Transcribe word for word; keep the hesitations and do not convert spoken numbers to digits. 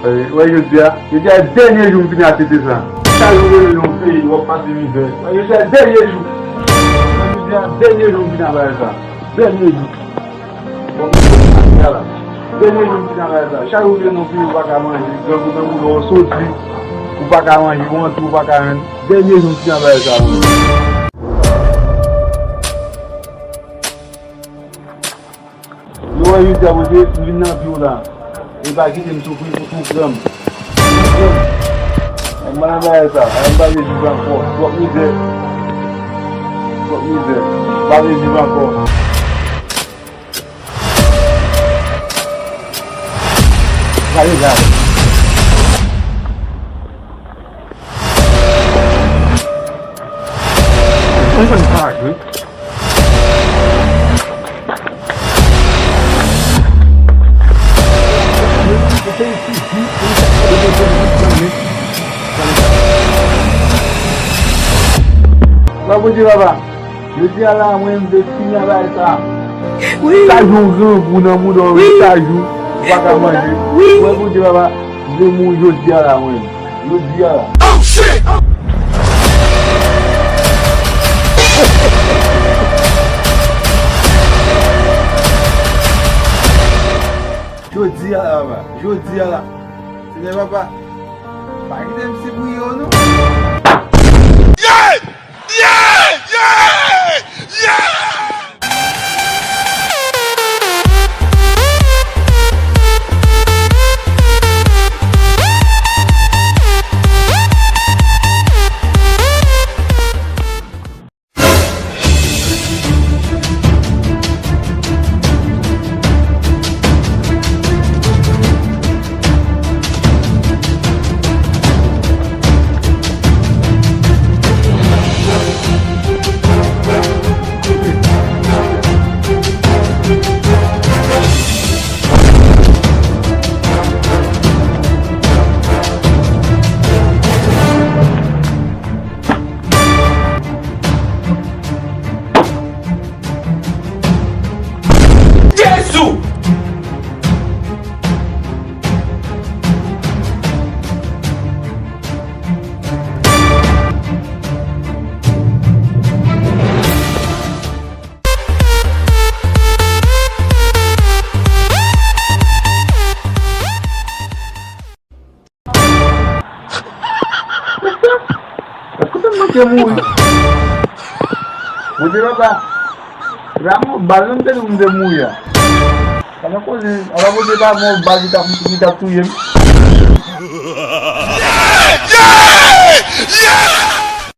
Wè, wè, jodi a, jodi a dènye jou m fini ak tete sa. Chak jou rele yon peyi, w ap pase mizè. Wè, jodi a dènye jou. Jodi a dènye jou m fini ak bagay sa. Dènye jou. Bon, jodi a la. Dènye jou m fini ak bagay sa. Chak jou rele yon peyi, ou pa ka manje. Grangou nan boudon, ou soti. Ou pa ka manje, ou antre, ou pa ka jwenn. Dènye jou m fini ak bagay sa. Yo wè jodi a, Bondye, m vin nan vi w la. E pa kite m soufri pou tou pran m. Mwen nan bagay sa, m pa vle viv ankò. Twòp mizè. Twòp mizè. M pa vle viv ankò. Gade, gade. Mwen konn pa jwe. Mwen bondye papa. Jodi a la, mwen, m vle fini ak bagay sa. Wi. Chak jou w grangou nan bouda w, wi, chak jou ou pa ka manje. Wi. Mwen, bondye papa, m vle mouri jodi a la, mwen. Jodi a la. Oh, shit! Jodi a la, papa. Jodi a la. Senyè papa, pa kite m sipriye w non. Yeah! Yeah! Yeah! Yeah! Jezi! Èske m manke mouri? Bondye papa, se pa mò bal non m te di w m te mouri a. Sa nan koze, apa Bondye pa mò bal ki t ap, ki t ap touye m? Yeah! Yeah! Yeah!